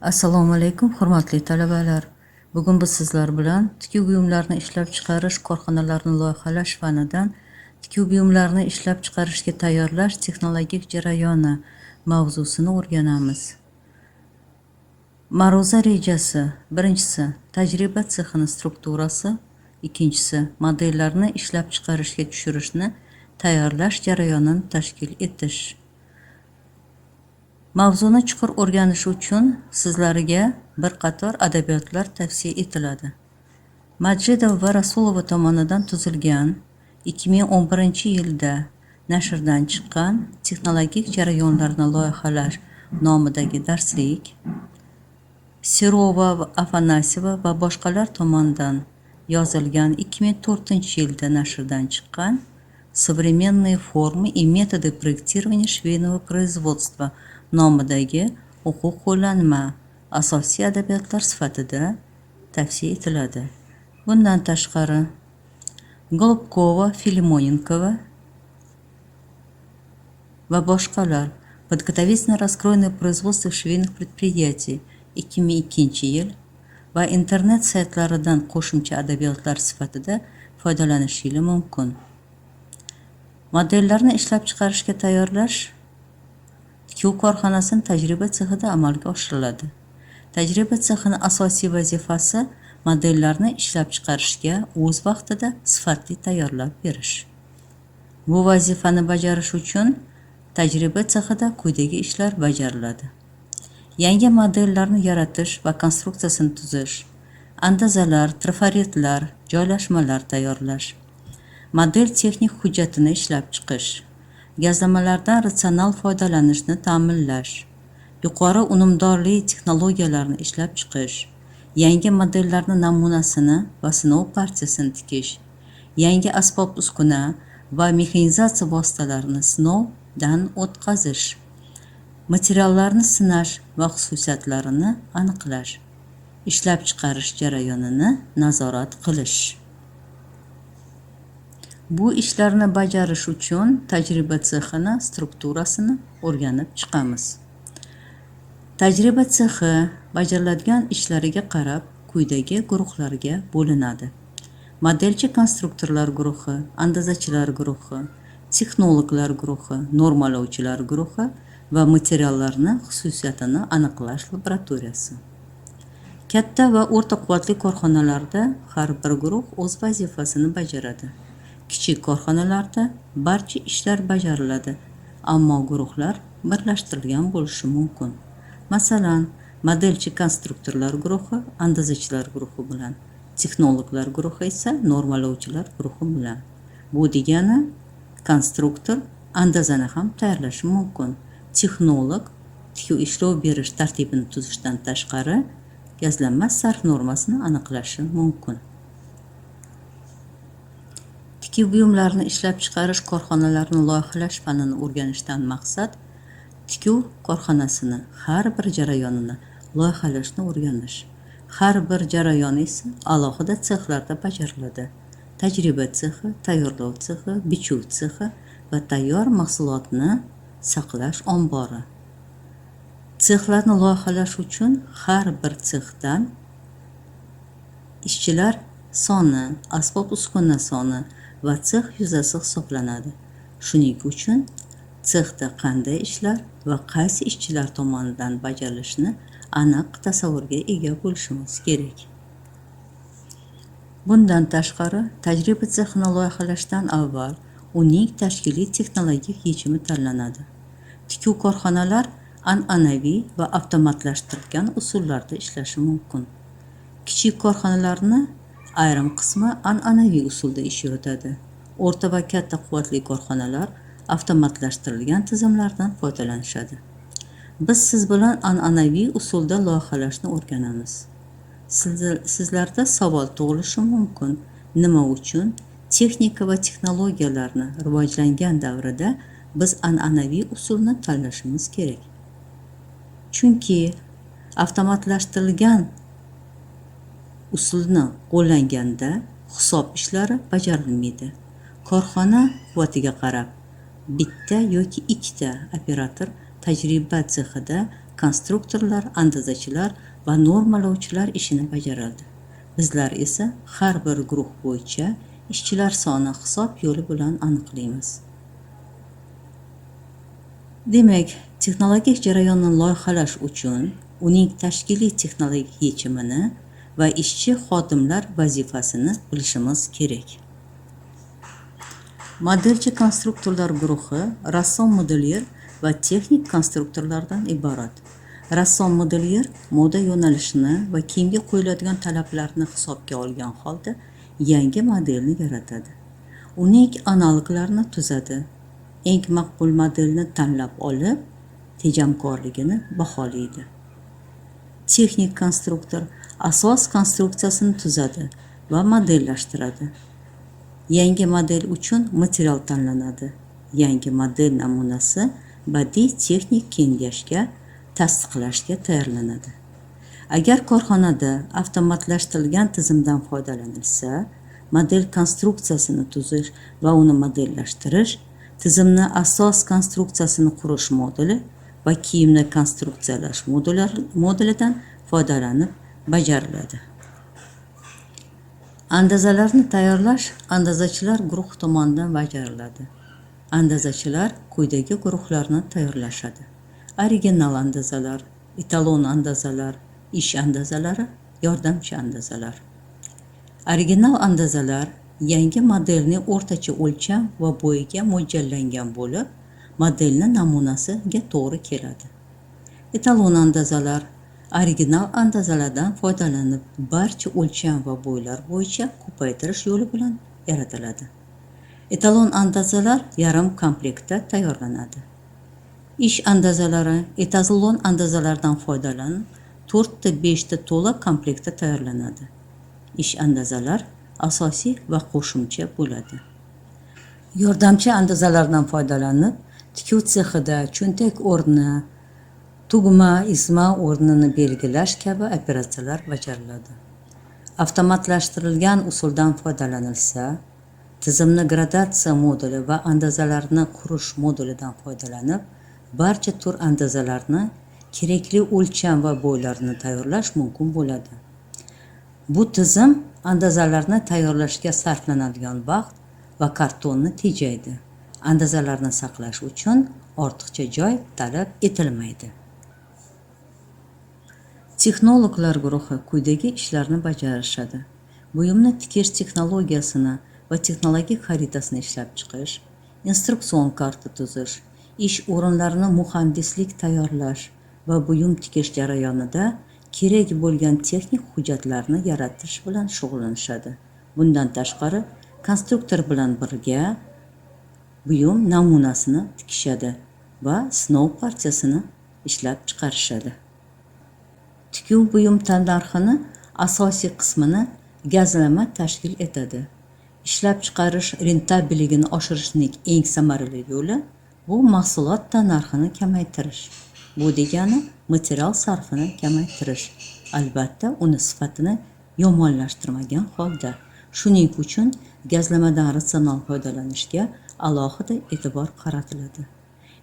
Assalomu alaykum, hurmatli talabalar. Bugun biz sizlar bilan tikuv buyumlarini ishlab chiqarish korxonalarini loyihalash fanidan tikuv buyumlarini ishlab chiqarishga tayyorlash texnologik jarayoni mavzusini o'rganamiz. Ma'ruza rejasi: birinchisi, tajriba sexini strukturasi, ikkinchisi, modellarni ishlab chiqarishga tushirishni tayyorlash jarayonini tashkil etish. Mavzuni chuqur o'rganish uchun sizlarga bir qator adabiyotlar tavsiya etiladi. Majidova va Rasulova tomonidan tuzilgan, 2011-yilda nashrdan chiqqan "Texnologik jarayonlarni loyihalash" nomidagi darslik, Serova va Afanasyeva va boshqalar tomonidan yozilgan, 2004-yilda nashrdan chiqqan "Современные формы и методы проектирования швейного производства" nomidagi o'quv qo'llanma asosiy adabiyotlar sifatida tavsiya etiladi. Bundan tashqari, Golubkova, Filimonenkova va boshqalar "Подготовительно раскроенное производство швейных предприятий", 2002-yil va internet saytlaridan qo'shimcha adabiyotlar sifatida foydalanishingiz mumkin. Modellarni ishlab chiqarishga tayyorlash tikuv korxonasini tajriba sexida amalga oshiriladi. Tajriba sexini asosiy vazifasi modellarni ishlab chiqarishga o'z vaqtida sifatli tayyorlab berish. Bu vazifani bajarish uchun tajriba sexida quyidagi ishlar bajariladi: yangi modellarni yaratish va konstruksiyasini tuzish, andazalar, trafaretlar, joylashmalar tayyorlash, model texnik hujjatini ishlab chiqish, gazlamalardan ratsional foydalanishni ta'minlash, yuqori unumdorli texnologiyalarni ishlab chiqish, yangi modellarni namunasini va sinov partiyasini tikish, yangi asbob-uskuna va mexanizatsiya vositalarini sinovdan o'tkazish, materiallarni sinash va xususiyatlarini aniqlash, ishlab chiqarish jarayonini nazorat qilish. Bu ishlarni bajarish uchun tajriba sexini strukturasini o'rganib chiqamiz. Tajriba sexi bajariladigan ishlariga qarab quyidagi guruhlarga bo'linadi: modelchi konstruktorlar guruhi, andazachilar guruhi, texnologlar guruhi, normalovchilar guruhi va materiallarni xususiyatini aniqlash laboratoriyasi. Katta va o'rta quvvatli korxonalarda har bir guruh o'z vazifasini bajaradi. Kichik korxonalarda barcha ishlar bajariladi, ammo guruhlar birlashtirilgan bo'lishi mumkin. Masalan, modelchi konstruktorlar guruhi andazachilar guruhi bilan, texnologlar guruhi esa normalovchilar guruhi bilan. Bu degani, konstruktor andazani ham tayyorlashi mumkin, texnolog tikuv ishlov berish tartibini tuzishdan tashqari gazlama sarf normasini aniqlashi mumkin. Tikuv buyumlarini ishlab chiqarish korxonalarini loyihalash fanini o'rganishdan maqsad tikuv korxonasini har bir jarayonini loyihalashni o'rganish. Har bir jarayon esa alohida sexlarda bajariladi: tajriba sexi, tayyorlov sexi, bichuv sexi va tayyor mahsulotni saqlash ombori. Sexlarni loyihalash uchun har bir sexdan ishchilar soni, asbob uskuna soni va sex yuzasi hisoblanadi. Shuning uchun sexda qanday ishlar va qaysi ishchilar tomonidan bajarilishini aniq tasavvurga ega bo'lishimiz kerak. Bundan tashqari, tajriba sexini loyihalashdan avval uning tashkiliy texnologik yechimi tanlanadi. Tikuv korxonalar an'anaviy va avtomatlashtirilgan usullarda ishlashi mumkin. Kichik korxonalarni ayrim qismi an'anaviy usulda ish yuritadi. O'rta va katta quvvatli korxonalar avtomatlashtirilgan tizimlardan foydalanishadi. Biz siz bilan an'anaviy usulda loyihalashni o'rganamiz. Sizlarda savol tug'ilishi mumkin: nima uchun texnika va texnologiyalarni rivojlangan davrida biz an'anaviy usulni tanlashimiz kerak? Chunki avtomatlashtirilgan usulni qo'llanganda hisob ishlari bajarilmaydi. Korxona quvvatiga qarab bitta yoki ikkita operator tajriba sexida konstruktorlar, andazachilar va normalovchilar ishini bajaradi. Bizlar esa har bir guruh bo'yicha ishchilar soni hisob yo'li bilan aniqlaymiz. Demak, texnologik jarayonni loyihalash uchun uning tashkiliy texnologik yechimini va ishchi xodimlar vazifasini bilishimiz kerak. Modelchi konstruktorlar guruhi rassom modelyer va texnik konstruktorlardan iborat. Rassom modelyer moda yo'nalishini va kiyimga qo'yiladigan talablarni hisobga olgan holda yangi modelni yaratadi. Uning analoglarini tuzadi. Eng maqbul modelni tanlab olib, tejamkorligini baholaydi. Texnik konstruktor asos konstruksiyasini tuzadi va modellashtiradi. Yangi model uchun material tanlanadi. Yangi model namunasi badiiy texnik kengashga tasdiqlashga tayyorlanadi. Agar korxonada avtomatlashtirilgan tizimdan foydalanilsa, model konstruksiyasini tuzish va uni modellashtirish, tizimni asos konstruksiyasini qurish moduli va kiyimni konstruksiyalash modulidan foydalanib bajariladi. Andazalarni tayyorlash andazachilar guruhi tomonidan bajariladi. Andazachilar quyidagi guruhlarni tayyorlashadi: original andazalar, etalon andazalar, ish andazalari, yordamchi andazalar. Original andazalar yangi modelning o'rtacha o'lcham va bo'yiga mo'ljallangan bo'lib, modelni namunasiga to'g'ri keladi. Etalon andazalar original andazalardan foydalanib, barcha o'lcham va bo'ylar bo'yicha ko'paytirish yo'li bilan yaratiladi. Etalon andazalar yarim komplektda tayyorlanadi. Ish andazalari etalon andazalardan foydalanib, 4 ta 5 ta to'la komplektda tayyorlanadi. Ish andazalar asosiy va qo'shimcha bo'ladi. Yordamchi andazalardan foydalanib, tikuv sexida cho'ntak o'rni, tugma, ezma o'rnini belgilash kabi operatsiyalar bajariladi. Avtomatlashtirilgan usuldan foydalanilsa, tizimni gradatsiya moduli va andazalarni qurish modulidan foydalanib, barcha tur andazalarni kerakli o'lcham va bo'ylarni tayyorlash mumkin bo'ladi. Bu tizim andazalarni tayyorlashga sarflanadigan vaqt va kartonni tejaydi. Andazalarni saqlash uchun ortiqcha joy talab etilmaydi. Texnologlar guruhi quyidagi ishlarni bajarishadi: buyumni tikish texnologiyasini va texnologik xaritasini ishlab chiqish, instruksion karta tuzish, ish o'rinlarini muhandislik tayyorlash va buyum tikish jarayonida kerak bo'lgan texnik hujjatlarni yaratish bilan shug'ullanishadi. Bundan tashqari, konstruktor bilan birga buyum namunasini tikishadi va sinov partiyasini ishlab chiqarishadi. Tikuv buyum tannarxini asosiy qismini gazlama tashkil etadi. Ishlab chiqarish rentabelligini oshirishning eng samarali yo'li bu mahsulot tannarxini kamaytirish. Bu degani material sarfini kamaytirish, albatta, uni sifatini yomonlashtirmagan holda. Shuning uchun gazlamadan ratsional foydalanishga alohida e'tibor qaratiladi.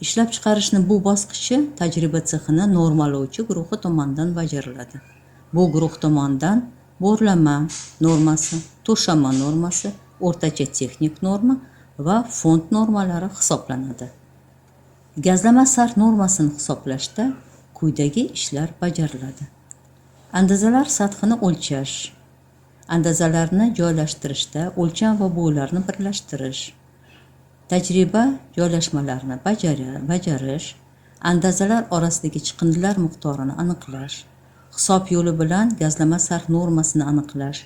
Ishlab chiqarishni bu bosqichi tajriba sexini normalovchi guruhi tomonidan bajariladi. Bu guruh tomonidan bo'rlama normasi, to'shama normasi, o'rtacha texnik norma va fond normalari hisoblanadi. Gazlama sarf normasini hisoblashda quyidagi ishlar bajariladi: andazalar sathini o'lchash, andazalarni joylashtirishda o'lcham va bo'ylarni birlashtirish, tajriba joylashmalarini bajarish, andazalar orasidagi chiqindilar miqdorini aniqlash, hisob yo'li bilan gazlama sarf normasini aniqlash,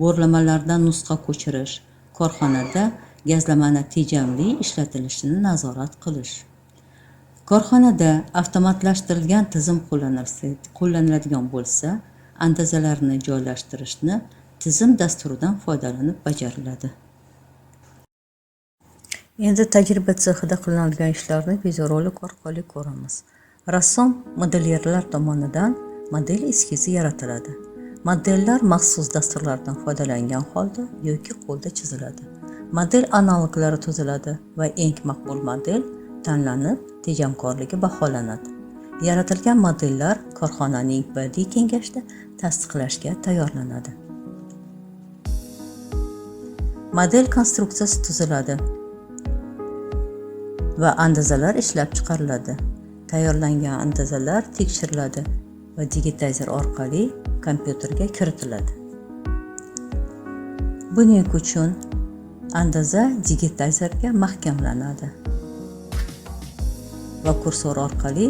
bo'rlamalardan nusxa ko'chirish, korxonada gazlamani tejamli ishlatilishini nazorat qilish. Korxonada avtomatlashtirilgan tizim qo'llaniladigan bo'lsa, andazalarni joylashtirishni tizim dasturidan foydalanib bajariladi. Endi tajriba sexida qilinadigan ishlarni videorolik orqali ko'ramiz. Rassom modelyerlar tomonidan model eskizi yaratiladi. Modellar maxsus dasturlardan foydalangan holda yoki qo'lda chiziladi. Model analoglari tuziladi va eng maqbul model tanlanib, tejamkorligi baholanadi. Yaratilgan modellar korxonaning badiiy kengashida tasdiqlashga tayyorlanadi. Model konstruksiyasi tuziladi va andazalar ishlab chiqariladi. Tayyorlangan andazalar tekshiriladi va digitizer orqali kompyuterga kiritiladi. Buning uchun andaza digitizerga mahkamlanadi va kursor orqali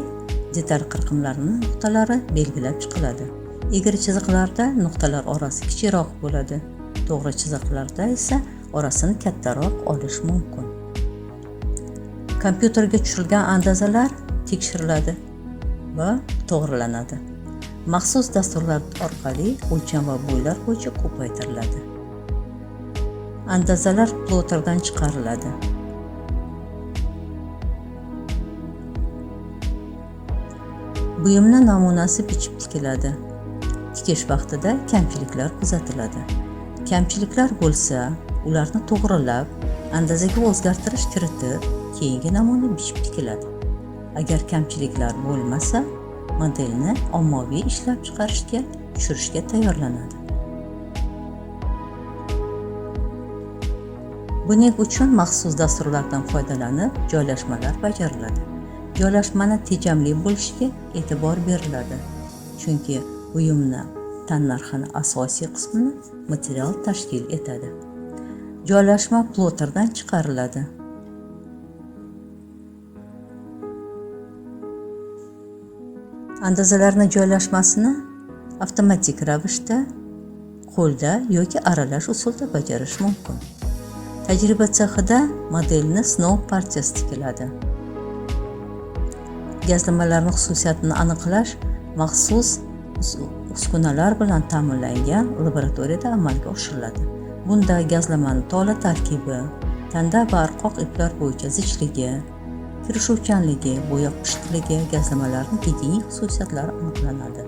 detal qirqimlarining nuqtalari belgilab chiqiladi. Egri chiziqlarda nuqtalar orasi kichikroq bo'ladi. To'g'ri chiziqlarda esa orasini kattaroq olish mumkin. Kompyuterga tushirilgan andazalar tekshiriladi va to'g'rilanadi. Maxsus dasturlar orqali o'lcham va bo'ylar bo'yicha ko'paytiriladi. Andazalar ploterdan chiqariladi. Buyumni namunasi bichib tikiladi. Tikish vaqtida kamchiliklar kuzatiladi. Kamchiliklar bo'lsa, ularni to'g'rilab, andazaga o'zgartirish kiritib, keyingi namuna bichib tikiladi. Agar kamchiliklar bo'lmasa, modelni ommaviy ishlab chiqarishga tushirishga tayyorlanadi. Buning uchun maxsus dasturlardan foydalanib joylashmalar bajariladi. Joylashmani tejamli bo'lishiga e'tibor beriladi. Chunki buyumni tannarxini asosiy qismini material tashkil etadi. Joylashma ploterdan chiqariladi. Andazalarni joylashmasini avtomatik ravishda qo'lda yoki aralash usulda bajarish mumkin. Tajriba sexida modelni sinov partiyasi tikiladi. Gazlamalarning xususiyatini aniqlash maxsus uskunalar bilan ta'minlangan laboratoriyada amalga oshiriladi. Bunda gazlamani tola tarkibi, tanda va arqoq iplar bo'yicha zichligi, kirishuvchanligi, bo'yoq pishiqligi, gazlamalarning gigiyenik xususiyatlari aniqlanadi.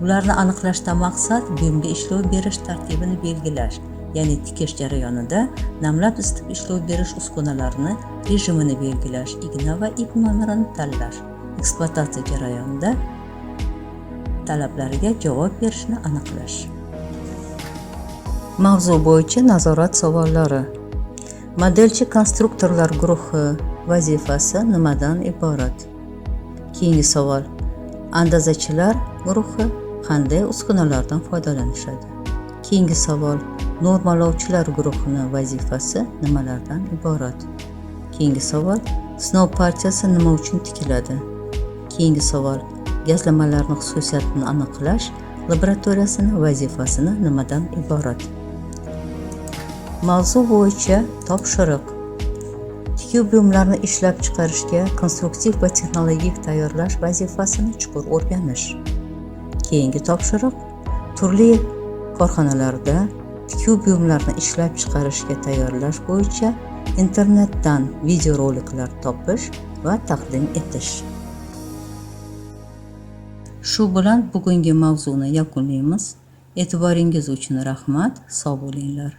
Ularni aniqlashdan maqsad buyumga ishlov berish tartibini belgilash, ya'ni tikish jarayonida namlab isitib ishlov berish uskunalarini rejimini belgilash, igna va ip nomerini tanlash, ekspluatatsiya jarayonida talablariga javob berishni aniqlash. Mavzu bo'yicha nazorat savollari. Modelchi konstruktorlar guruhi vazifasi nimadan iborat? Keyingi savol. Andazachilar guruhi qanday uskunalardan foydalanishadi? Keyingi savol. Normalovchilar guruhining vazifasi nimalardan iborat? Keyingi savol. Sinov partiyasi nima uchun tikiladi? Keyingi savol. Gazlamalarning xususiyatini aniqlash laboratoriyasining vazifasini nimadan iborat? Mavzu bo'yicha topshiriq. Tikuv buyumlarini ishlab chiqarishga konstruktiv va texnologik tayyorlash vazifasini chuqur o'rganish. Keyingi topshiriq. Turli korxonalarda tikuv buyumlarini ishlab chiqarishga tayyorlash bo'yicha internetdan videoroliklar topish va taqdim etish. Shu bilan bugungi mavzuni yakunlaymiz. E'tiboringiz uchun rahmat, sog' bo'linglar.